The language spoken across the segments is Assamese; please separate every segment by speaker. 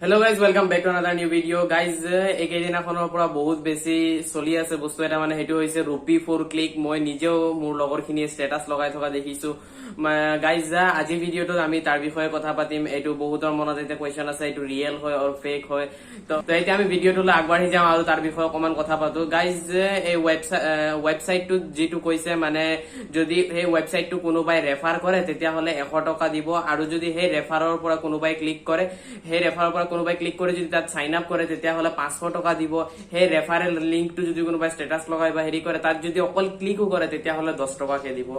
Speaker 1: Hello guys, welcome back to another new video. Guys, এইকেইদিনাখনৰ পৰা বহুত বেছি চলি আছে বস্তু এটা, মানে সেইটো হৈছে ৰুপি ফৰ ক্লিক। মই নিজেও মোৰ লগৰখিনিয়ে ষ্টেটাছ লগাই থকা দেখিছো। গাইজ, আজিৰ ভিডিঅ'টোত আমি তাৰ বিষয়ে কথা পাতিম। এইটো বহুতৰ মনত এতিয়া কুৱেশ্যন আছে, এইটো ৰিয়েল হয় অৰ ফেক হয়। তো এতিয়া আমি ভিডিঅ'টোলৈ আগবাঢ়ি যাওঁ আৰু তাৰ বিষয়ে অকণমান কথা পাতো। গাইজ, এই ৱেবছাইটটোত যিটো কৈছে, মানে যদি সেই ৱেবছাইটটো কোনোবাই ৰেফাৰ কৰে, তেতিয়াহ'লে 100 টকা দিব আৰু যদি সেই ৰেফাৰৰ পৰা কোনোবাই ক্লিক কৰে, সেই ৰেফাৰৰ পৰা কোনোবাই ক্লিক কৰি যদি তাত চাইন আপ কৰে, তেতিয়াহ'লে 500 টকা দিব। সেই ৰেফাৰেল লিংকটো যদি কোনোবাই ষ্টেটাছ লগাই বা হেৰি কৰে, তাত যদি অকল ক্লিকো কৰে, তেতিয়াহ'লে 10 টকাকে দিব।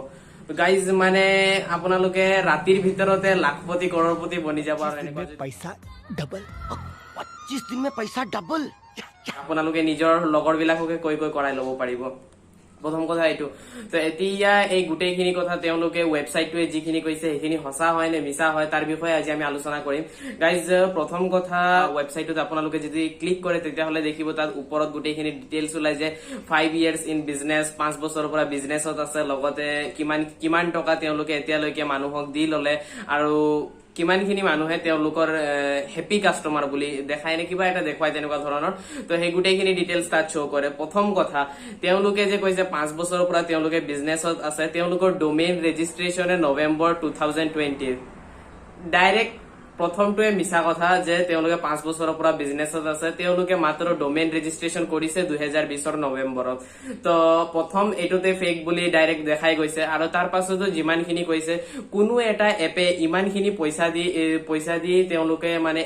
Speaker 1: গাইজ, মানে আপোনালোকে ৰাতিৰ ভিতৰতে লাখপতি কৰৰপতি বনি যাব আৰু এনেকুৱা যদি
Speaker 2: पैसा डबल, 25 दिन में पैसा डबल।
Speaker 1: আপোনালোকে নিজৰ লগৰ বিলাককে কৈ কৈ কৰাই ল'ব পাৰিব। প্ৰথম কথা এইটো। তো এতিয়া এই গোটেইখিনি কথা তেওঁলোকে ৱেবছাইটটোৱে যিখিনি কৈছে, সেইখিনি সঁচা হয় নে মিছা হয়, তাৰ বিষয়ে আজি আমি আলোচনা কৰিম। গাইজ, প্ৰথম কথা, ৱেবছাইটটোত আপোনালোকে যদি ক্লিক কৰে, তেতিয়াহ'লে দেখিব তাত ওপৰত গোটেইখিনি ডিটেইলছ ওলাই যে 5 ইয়াৰ্ছ ইন বিজনেছ, 5 বছৰৰ পৰা বিজনেছত আছে, লগতে কিমান কিমান টকা তেওঁলোকে এতিয়ালৈকে মানুহক দি ল'লে আৰু কিমানখিনি মানুহে তেওঁলোকৰ হেপী কাষ্টমাৰ বুলি দেখায় নে কিবা এটা দেখুৱায় তেনেকুৱা ধৰণৰ। তো সেই গোটেইখিনি ডিটেইলছ তাত শ্ব' কৰে। প্ৰথম কথা, তেওঁলোকে যে কৈছে 5 বছৰৰ পৰা তেওঁলোকে বিজনেছত আছে, তেওঁলোকৰ ডমেইন ৰেজিষ্ট্ৰেশ্যনে নৱেম্বৰ 2020ৰ। ডাইৰেক্ট প্ৰথমটোৱে মিছা কথা যে তেওঁলোকে 5 বছৰৰ পৰা বিজনেছত আছে। তেওঁলোকে মাত্ৰ ডমেইন ৰেজিষ্ট্ৰেশ্যন কৰিছে 2020ৰ নৱেম্বৰত। তো প্ৰথম এইটোতে ফেক বুলি ডাইৰেক্ট দেখাই গৈছে। আৰু তাৰ পাছতো যিমানখিনি কৈছে, কোনো এটা এপে ইমানখিনি পইচা দি তেওঁলোকে মানে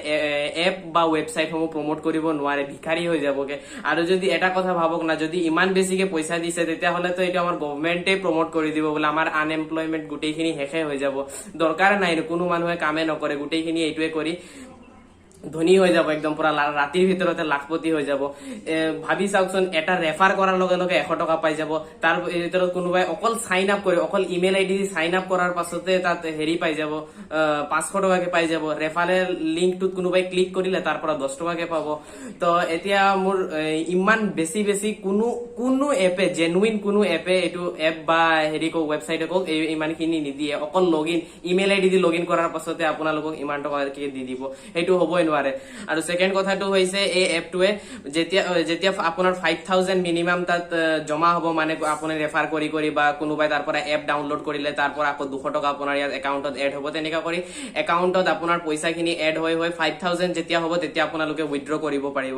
Speaker 1: এপ বা ৱেবছাইটসমূহ প্ৰমোট কৰিব নোৱাৰে, ভিখাৰী হৈ যাবগে। আৰু যদি এটা কথা ভাবক না, যদি ইমান বেছিকে পইচা দিছে, তেতিয়াহ'লেতো এইটো আমাৰ গভমেণ্টে প্ৰমোট কৰি দিব বোলে, আমাৰ আনএমপ্লয়মেণ্ট গোটেইখিনি শেষে হৈ যাব, দৰকাৰ নাই, কোনো মানুহে কামে নকৰে, গোটেইখিনি এইটোৱে কৰি ধনী হৈ যাব, একদম পুৰা ৰাতিৰ ভিতৰতে লাখপতি হৈ যাব। ভাবি চাওকচোন, এটা ৰেফাৰ কৰাৰ লগে লগে 100 টকা পাই যাব। তাৰ ভিতৰত কোনোবাই অকল চাইন আপ কৰি, অকল ইমেইল আইডি দি চাইন আপ কৰাৰ পাছতে তাত হেৰি পাই যাব, 500 টকাকে পাই যাব। ৰেফাৰেল লিংকটোত কোনোবাই ক্লিক কৰিলে তাৰ পৰা 10 টকাকে পাব। তো এতিয়া মোৰ ইমান বেছি বেছি কোনো কোনো এপে, জেনুইন কোনো এপে, এইটো এপ বা হেৰি কওক, ৱেবছাইটে কওক, এই ইমানখিনি নিদিয়ে। অকল log in email ID the log in কৰাৰ পাছতে আপোনালোকক ইমান টকাকে দি দিব, সেইটো হ'বই নোৱাৰে। আৰু ছেকেণ্ড কথাটো হৈছে, এই এপটোৱে যেতিয়া যেতিয়া আপোনাৰ 5000 মিনিমাম তাত জমা হ'ব, মানে আপুনি ৰেফাৰ কৰি কৰি বা কোনোবাই তাৰ পৰা এপ ডাউনলোড কৰিলে তাৰ পৰা আকৌ 200 টকা আপোনাৰ ইয়াত একাউণ্টত এড হ'ব, তেনেকুৱা কৰি একাউণ্টত আপোনাৰ পইচাখিনি এড হৈ হৈ 5000 যেতিয়া হ'ব, তেতিয়া আপোনালোকে উইড্ৰ কৰিব পাৰিব।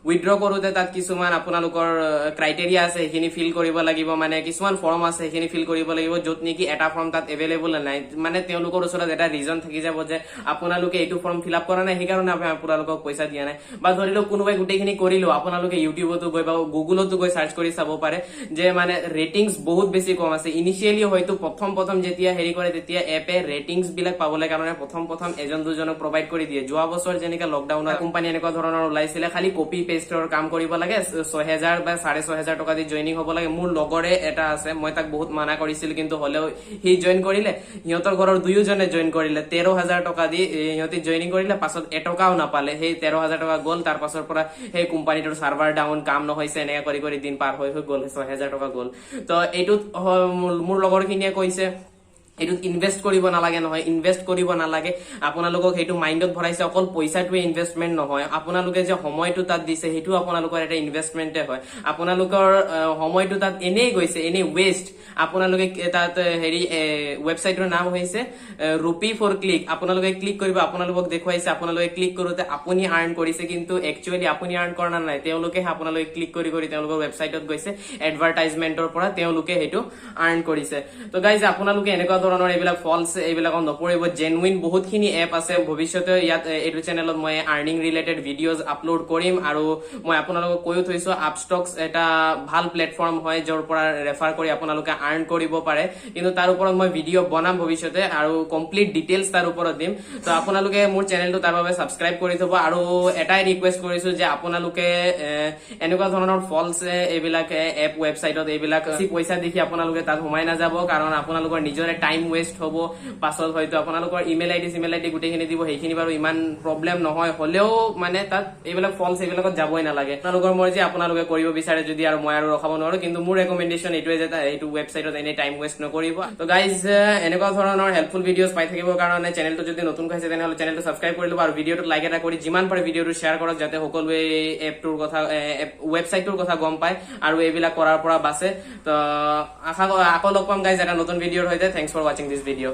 Speaker 1: উইড্ৰ কৰোঁতে তাত কিছুমান আপোনালোকৰ ক্ৰাইটেৰিয়া আছে, সেইখিনি ফিল কৰিব লাগিব। মানে কিছুমান ফৰ্ম আছে, সেইখিনি ফিল কৰিব লাগিব, য'ত নেকি এটা ফৰ্ম তাত এভেইলেবল নাই। মানে তেওঁলোকৰ ওচৰত এটা ৰিজন থাকি যাব যে আপোনালোকে এইটো ফৰ্ম ফিল আপ কৰা নাই, সেইকাৰণে আমি আপোনালোকক পইচা দিয়া নাই। বা ধৰি লওক কোনোবাই গোটেইখিনি কৰিলেও, আপোনালোকে ইউটিউবতো গৈ বা গুগলতো গৈ চাৰ্চ কৰি চাব পাৰে যে মানে ৰেটিংছ বহুত বেছি কম আছে। ইনিচিয়েলি হয়তো প্ৰথম প্ৰথম যেতিয়া হেৰি কৰে, তেতিয়া এপে ৰেটিংছ বিলাক পাবলৈ কাৰণে প্ৰথম প্ৰথম এজন দুজনক প্ৰভাইড কৰি দিয়ে। যোৱা বছৰ যেনেকে লকডাউনৰ কোম্পানী এনেকুৱা ধৰণৰ ওলাইছিলে, খালি কপি পেষ্টৰ কাম কৰিব লাগে, 6000 বা 6500 টকা দি জইনিং হ'ব লাগে। মোৰ লগৰে এটা আছে, মই তাক বহুত মানা কৰিছিলো, কিন্তু হ'লেও সি জইন কৰিলে। সিহঁতৰ ঘৰৰ দুয়োজনে জইন কৰিলে, 13,000 টকা দি সিহঁতে জইনিং কৰিলে। পাছত এটকাও নাপালে, সেই 13,000 টকা গ'ল। তাৰ পাছৰ পৰা সেই কোম্পানীটোৰ চাৰ্ভাৰ ডাউন, কাম নহৈছে, এনেকে কৰি কৰি দিন পাৰ হৈ হৈ গ'ল, 6000 টকা গ'ল। তো এইটোত মোৰ লগৰখিনিয়ে কৈছে, এইটোত ইনভেষ্ট কৰিব নালাগে। নহয়, ইনভেষ্ট কৰিব নালাগে আপোনালোকক সেইটো মাইণ্ডত ভৰাইছে। অকল পইচাটোৱে ইনভেষ্টমেণ্ট নহয়, আপোনালোকে যে সময়টো তাত দিছে, সেইটো আপোনালোকৰ এটা ইনভেষ্টমেণ্টে হয়। আপোনালোকৰ সময়টো তাত এনেই গৈছে, এনেই ৱেষ্ট। আপোনালোকে তাত হেৰি, ৱেবছাইটৰ নাম হৈছে ৰুপি ফৰ ক্লিক। আপোনালোকে ক্লিক কৰিব, আপোনালোকক দেখুৱাইছে আপোনালোকে ক্লিক কৰোঁতে আপুনি আৰ্ণ কৰিছে, কিন্তু একচুৱেলি আপুনি আৰ্ণ কৰা নাই। তেওঁলোকেহে আপোনালোকে ক্লিক কৰি কৰি তেওঁলোকৰ ৱেবছাইটত গৈছে, এডভাৰটাইজমেণ্টৰ পৰা তেওঁলোকে সেইটো আৰ্ণ কৰিছে। তো গাইজ, আপোনালোকে এনেকুৱা ধৰণৰ এইবিলাক ফলছ এইবিলাকত নপৰিব। জেনুইন বহুতখিনি এপ আছে। ভৱিষ্যতে ইয়াত এইটো চেনেলত মই আৰ্নিং ৰিলেটেড ভিডিঅ'জ আপলোড কৰিম। আৰু মই আপোনালোকক কৈও থৈছো, আপষ্টক্স এটা ভাল প্লেটফৰ্ম হয়, য'ৰ পৰা ৰেফাৰ কৰি আপোনালোকে আৰ্ণ কৰিব পাৰে। কিন্তু তাৰ ওপৰত মই ভিডিঅ' বনাম ভৱিষ্যতে আৰু কমপ্লিট ডিটেইলছ তাৰ ওপৰত দিম। তো আপোনালোকে মোৰ চেনেলটো তাৰ বাবে ছাবস্ক্ৰাইব কৰি থব। আৰু এটাই ৰিকুৱেষ্ট কৰিছো যে আপোনালোকে এনেকুৱা ধৰণৰ ফলছ এইবিলাক এপ ৱেবছাইটত এইবিলাক বেছি পইচা দেখি আপোনালোকে তাত সোমাই নাযাব, কাৰণ আপোনালোকৰ নিজৰে টাইম টাইম ৱেষ্ট হ'ব। পাছত হয়তো আপোনালোকৰ ইমেইল আই ডি, চিমেইল আই ডি গোটেইখিনি দিব। সেইখিনি বাৰু ইমান প্ৰব্লেম নহয়, হ'লেও মানে তাত এইবিলাক ফলছ, এইবিলাকত যাবই নালাগে। আপোনালোকৰ মৰ্জি, আপোনালোকে কৰিব বিচাৰে যদি আৰু মই আৰু ৰখাব নোৱাৰো। কিন্তু মোৰ ৰেকমেণ্ডেশ্যন এইটোৱে যে এইটো ৱেবছাইটত এনেই টাইম ৱেষ্ট নকৰিব। তো গাইজ, এনেকুৱা ধৰণৰ হেল্পফুল ভিডিঅ'জ পাই থাকিবৰ কাৰণে চেনেলটো যদি নতুনকৈ আছে, তেনেহ'লে চেনেলটো ছাবস্ক্ৰাইব কৰি ল'ব আৰু ভিডিঅ'টোত লাইক এটা কৰি যিমান পাৰে ভিডিঅ'টো শ্বেয়াৰ কৰক, যাতে সকলোৱে এই এপটোৰ কথা, ৱেবছাইটটোৰ কথা গম পায় আৰু এইবিলাক কৰাৰ পৰা বাচে। তো আশা আকৌ লগ পাম গাইজ এটা নতুন ভিডিঅ'ৰ সৈতে। Thanks for watching this video.